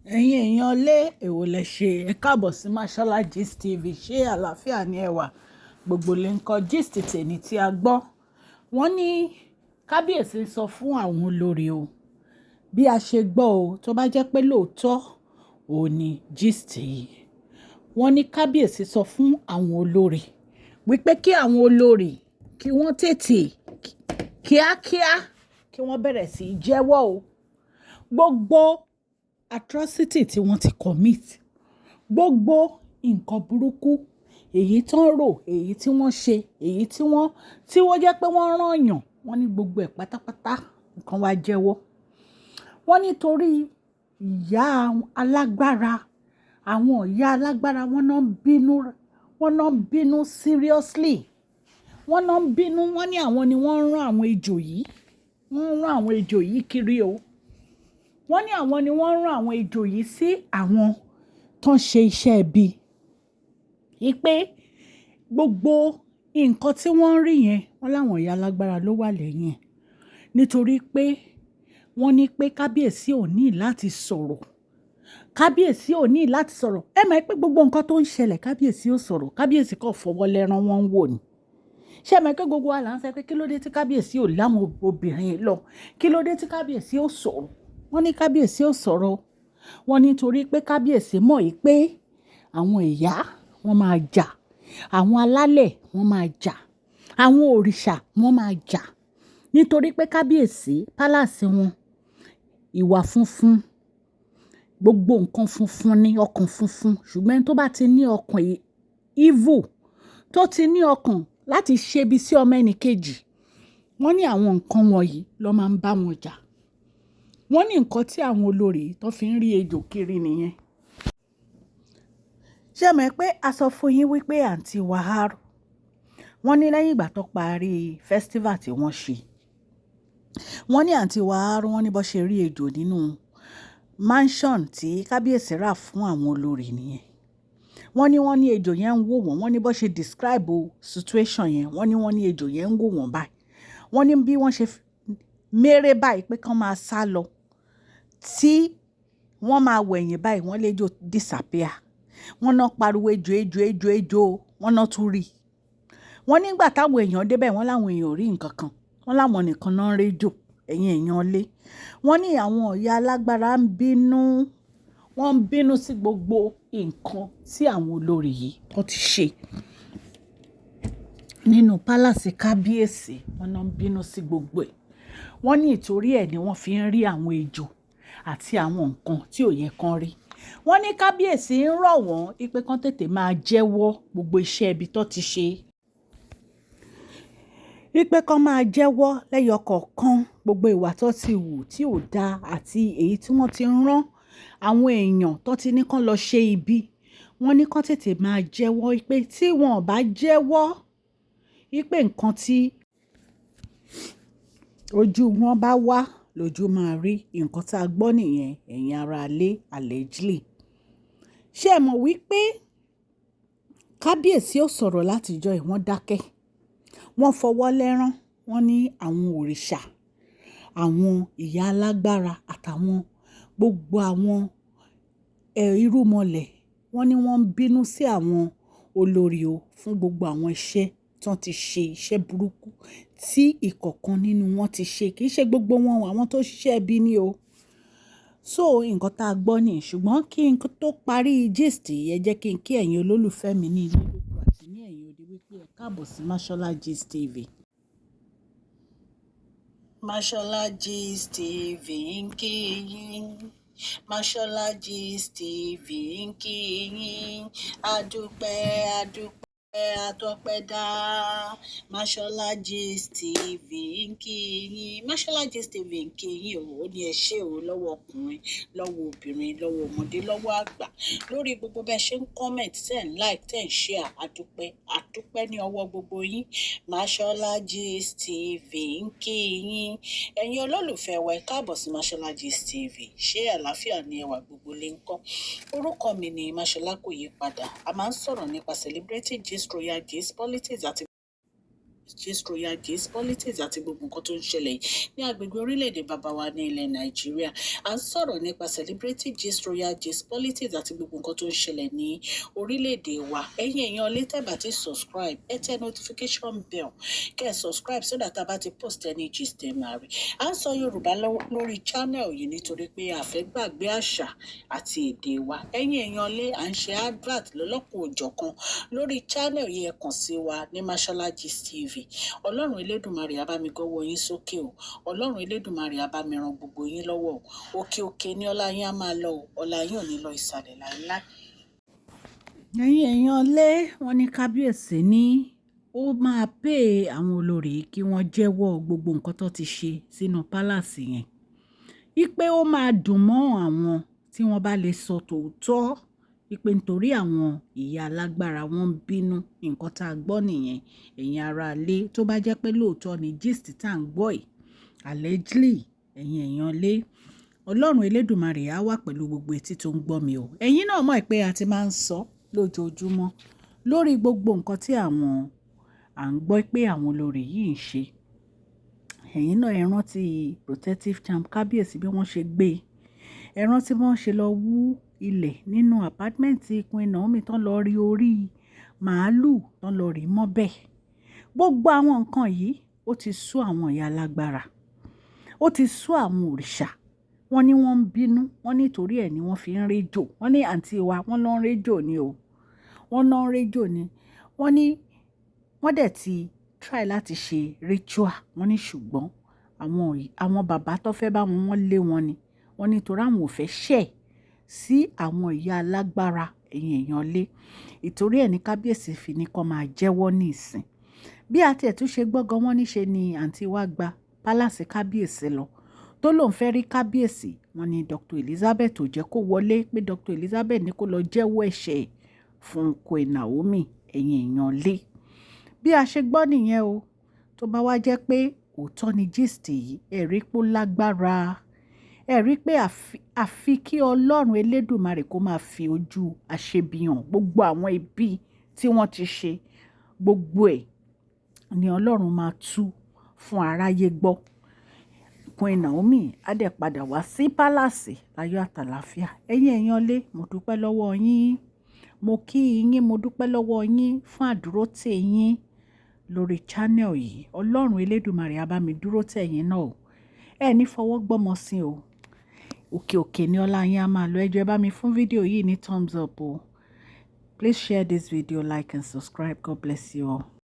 Ẹ̀yin èèyàn lé, èwo lẹ ṣe? Ẹ káàbọ̀ sí Mashola Gist TV. Ṣé àlàáfíà ni ẹ wà? Gbogbo lè ń kọ gist tèmi tí a gbọ́. Wọ́n ní kábíyèsí sọ fún àwọn olórí o. Bí a ṣe gbọ́ o, tó bá jẹ́ pé lóòótọ́ ò ní gist yìí. Wọ́n ní kábíyèsí sọ fún àwọn olórí wípé kí àwọn olórí kí wọ́n tètè kíákíá kí wọ́n bẹ̀rẹ̀ sí í jẹ́wọ́ o. Gbogbo atrocity tí wọ́n ti commit, gbogbo nǹkan burúkú èyí tó ń rò, èyí tí wọ́n ṣe, èyí tí wọ́n jẹ́ pé wọ́n rán yàn, wọ́n ní gbogbo ẹ̀ pátápátá nǹkan wá jẹ́wọ́. Wọ́n nítorí ìyá alágbára, àwọn ìyá alágbára wọ́n náà ń bínú, wọ́n náà ń bínú seriously. Wọ́n náà ń bínú, wọ́n ní àwọn ni wọ́n ń rán àwọn ejò yìí, wọ́n ń rán àwọn ejò yìí kiri o. Wọ́n ní àwọn ni wọ́n ń rán àwọn ejò yìí sí àwọn tó ń ṣe iṣẹ́ ibi. Wípé gbogbo nǹkan tí wọ́n ń rí yẹn, wọ́n láwọn ìyá alágbára ló wà lẹ́yìn ẹ̀. Nítorí pé wọ́n ní pé kábíyèsí ò ní láti sọ̀rọ̀. Kábíyèsí ò ní láti sọ̀rọ̀. Ẹ mọ̀ pé gbogbo nǹkan tó ń ṣẹlẹ̀, kábíyèsí ò sọ̀rọ̀. Kábíyèsí kàn fọwọ́ lẹ́rán wọ́n ń wò ni. Ṣé ẹ mọ̀ pé gbogbo wa là ń sọ pé kí ló dé tí kábíyèsí ò láwọn obìnrin lọ? Kí ló dé tí kábíyèsí ò sọ̀rọ̀? Wọ́n ní kábíyèsí ò sọ̀rọ̀. Wọ́n ní torí pé kábíyèsí mọ̀ pé àwọn ìyá wọ́n máa jà, àwọn alálẹ̀ wọ́n máa jà, àwọn òrìṣà wọ́n máa jà. Nítorí pé kábíyèsí palace wọn, ìwà funfun, gbogbo nǹkan funfun ní ọkàn funfun. Ṣùgbọ́n ẹni tó bá ti ní ọkàn evil, tó ti ní ọkàn láti ṣe ibi sí ọmọ ẹnì kejì, wọ́n ní àwọn nǹkan wọ̀nyí ló máa ń bá wọn jà. Wọ́n ní nǹkan tí àwọn olórí tó fi ń rí ejò kiri nìyẹn. Ṣé ẹ mọ̀ pé a sọ fún yín wípé àǹtí Wahab, wọ́n ní lẹ́yìn ìgbà tó parí festival tí wọ́n ṣe, wọ́n ní àǹtí Wahab, wọ́n ní bó ṣe rí ejò nínú mansion tí kábíyèsí rà fún àwọn olórí nìyẹn. Wọ́n ní ejò yẹn ń wò wọ́n. Wọ́n ní bó ṣe describe situation yẹn, wọ́n ní ejò yẹn ń wò wọ́n báyìí. Wọ́n ní bí wọ́n ṣe méré báyìí pé kí wọ́n máa sá lọ, tí wọ́n máa wẹ̀yìn báyìí, wọ́n léjò disappear. Wọ́n náà pariwo, "Ejò, ejò, ejò, ejò!" Wọ́n náà tún rí. Wọ́n nígbà táwọn èèyàn débẹ̀, wọ́n láwọn èèyàn ò rí nǹkan kan. Wọ́n láwọn nìkan náà ń réjò. Ẹ̀yin èèyàn lé. Wọ́n ní àwọn ìyá alágbára ń bínú. Wọ́n ń bínú sí gbogbo nǹkan tí àwọn olórí yìí tó ti ṣe nínú palace kábíyèsí. Wọ́n náà ń bínú sí gbogbo ẹ̀. Wọ́n ní ìtorí ẹ̀ ni wọ́n fi ń rí àwọn ejò àti àwọn nǹkan tí ò yẹ kán rí. Wọ́n ní kábíyèsí ń rọ̀ wọ́n wípé kán tètè máa jẹ́wọ́ gbogbo iṣẹ́ ibi tó ti ṣe. Wípé kán máa jẹ́wọ́ lẹ́yọ kọ̀ọ̀kan gbogbo ìwà tó ti wù tí ò da àti èyí tí wọ́n ti rán àwọn èèyàn tó ti ní kán lọ ṣe ibi. Wọ́n ní kán tètè máa jẹ́wọ́, wípé tí wọ́n ò bá jẹ́wọ́, wípé nǹkan tí ojú wọn bá wà lójú máa rí. Nǹkan tí a gbọ́ nìyẹn, ẹ̀yin ará ilé, allegedly. Ṣé ẹ mọ̀ wípé kábíyèsí ò sọ̀rọ̀ láti ìjọ yìí, wọ́n dákẹ́. Wọ́n fọwọ́ lẹ́rán, wọ́n ní àwọn òrìṣà, àwọn ìyá alágbára àtàwọn gbogbo àwọn irúnmọlẹ̀, wọ́n ní wọ́n ń bínú sí àwọn olórí o fún gbogbo àwọn iṣẹ́ tí wọ́n ti ṣe, iṣẹ́ burúkú tí ìkọ̀ọ̀kan nínú wọn ti ṣe. Kì í ṣe gbogbo wọn, àwọn tó ṣiṣẹ́ ibi ni o. So nǹkan tá a gbọ́ ní, ṣùgbọ́n kí n tó parí gist yìí, ẹ jẹ́ kí n kí ẹ̀yin olólùfẹ́ mi ní ilé lóko àti ní ẹ̀yìn odi wípé ẹ káàbọ̀ sí Mashola Gist TV. Mashola Gist TV ń kí yín. Mashola Gist TV ń kí yín. Adúpẹ́, adúpẹ́, àtọpẹ́dá. Mashola Gist TV ń kí yín. Mashola Gist TV ń kí yín o. Ó ní ẹ ṣé o lọ́wọ́ ọkùnrin, lọ́wọ́ obìnrin, lọ́wọ́ ọmọdé, lọ́wọ́ àgbà, lórí gbogbo bẹ́ẹ̀ ṣe ń comment, ten like, ten share. Adúpẹ́, adúpẹ́ ní ọwọ́ gbogbo yín. Mashola Gist TV ń kí yín. Ẹ̀yin olólùfẹ́ wa, ẹ káàbọ̀ sí Mashola Gist TV. Ṣé àlàáfíà ni ẹwà, gbogbo lè ń kọ́? Orúkọ mi ni Mashola, kò yí padà. A máa ń sọ̀rọ̀ nípa celebrity gist, royal gist, politics àti gist, royal gist, politics àti gbogbo nǹkan tó ń ṣẹlẹ̀ ní agbègbè orílẹ̀-èdè bàbá wa ní ilẹ̀ Nàìjíríà. À ń sọ̀rọ̀ nípa celebrity gist, royal gist, politics àti gbogbo nǹkan tó ń ṣẹlẹ̀ ní orílẹ̀-èdè wa. Ẹ̀yin èèyàn lè tẹ́ bá ti subscribe, ẹ tẹ notification bell, kẹ́ ẹ subscribe so that a bá ti post any gist, ẹ máa rí. À ń sọ Yorùbá lórí channel yìí nítorí pé a fẹ́ gbàgbé àṣà àti èdè wa. Ẹ̀yin èèyàn lé, à ń ṣe advert lọ́lọ́kan òjọ̀kan lórí channel yìí. Ẹ kàn sí wa ní Mashola Gist TV. Ọlọ́run Elédùmarè á bá mi gọ́wọ́ yín sókè o. Ọlọ́run Elédùmarè á bá mi ran gbogbo yín lọ́wọ́ o. Òkè òkè ní ọlá yín á máa lọ o. Ọlá yín ò ní lọ ìsàlẹ̀ láéláé. Ẹ̀yin èèyàn lé, wọ́n ní kábíyèsí ní ó máa pè àwọn olórí kí wọ́n jẹ́wọ́ gbogbo nǹkan tó ti ṣe sínú palace yẹn, wípé ó máa dùn mọ́ àwọn tí wọ́n bá lè sọ tòótọ́, wípé nítorí àwọn ìyá alágbára wọn ń bínú. Nǹkan tá a gbọ́ nìyẹn, ẹ̀yin aráalé. Tó bá jẹ́ pé lóòótọ́ ni gist tá à ń gbọ́ yìí, allegedly, ẹ̀yin èèyàn lé, Ọlọ́run Elédùmarè á wà pẹ̀lú gbogbo etí tó ń gbọ́ mi o. Ẹ̀yin náà mọ̀ pé a ti máa ń sọ lójoojúmọ́ lórí gbogbo nǹkan tí àwọn à ń gbọ́ pé àwọn olórí yìí ń ṣe. Ẹ̀yin náà ẹ rántí protective charm kábíyèsí, bí wọ́n ṣe gbé e. Ẹ rántí bí wọ́n ṣe lọ wú ilẹ̀ nínú apartment Queen Naomi tán, lọ rí orí màálù tán, lọ rí mọ́bẹ̀. Gbogbo àwọn nǹkan yìí, ó ti sú àwọn ìyá alágbára, ó ti sú àwọn òrìṣà. Wọ́n ní wọ́n ń bínú. Wọ́n nítorí ẹ̀ ni wọ́n fi ń réjò. Wọ́n ní àǹtí wa, wọ́n lọ ń réjò ni o. Wọ́n lọ ń réjò ni. Wọ́n ní wọ́n dẹ̀ ti try láti ṣe ritual. Wọ́n ní ṣùgbọ́n àwọn bàbá tó fẹ́ bá wọn, wọ́n lé wọn ni. Wọ́n ní torí àwọn ò fẹ́ ṣẹ̀ sí àwọn ìyá alágbára. Ẹ̀yin èèyàn lé, ìtorí ẹ̀ ní kábíyèsí fi ní kó máa jẹ́wọ́ ní ìsìn. Bí a tiẹ̀ tún ṣe gbọ́ gan, wọ́n ní ṣe ni àǹtí wa gba palace kábíyèsí lọ, tó lóun fẹ́ rí kábíyèsí. Wọ́n ní Dr. Elizabeth ò jẹ́ kó wọlé, pé Dr. Elizabeth ní kó lọ jẹ́wọ́ ẹ̀ṣẹ̀ fún Queen Naomi. Ẹ̀yin èèyàn lé, bí a ṣe gbọ́ nìyẹn o. Tó bá wá jẹ́ pé òótọ́ ni gist yìí, ẹ̀rí pé ó lágbára. Ẹ rí pé àfi kí Ọlọ́run Elédùmarè kó máa fi ojú àṣebi hàn gbogbo àwọn ibi tí wọ́n ti ṣe. Gbogbo ẹ̀ ni Ọlọ́run máa tú fún aráyé gbọ́. Queen Naomi á dẹ̀ padà wá sí palace láyọ̀ àtàlàáfíà. Ẹ̀yin èèyàn lé, mo dúpẹ́ lọ́wọ́ yín. Mo kí yín, mo dúpẹ́ lọ́wọ́ yín fún àdúrótì yín lórí channel yìí. Ọlọ́run Elédùmarè á bá mi dúró tẹ̀yín náà o. Ẹ ní fọwọ́ gbọ́mọ sí o. Òkè òkè ni ọlá yín á máa lọ. Ẹ jọ̀ọ́, ẹ bá mi fún fídíò yìí ní thumbs up o. Please share this video, like and subscribe. God bless you all.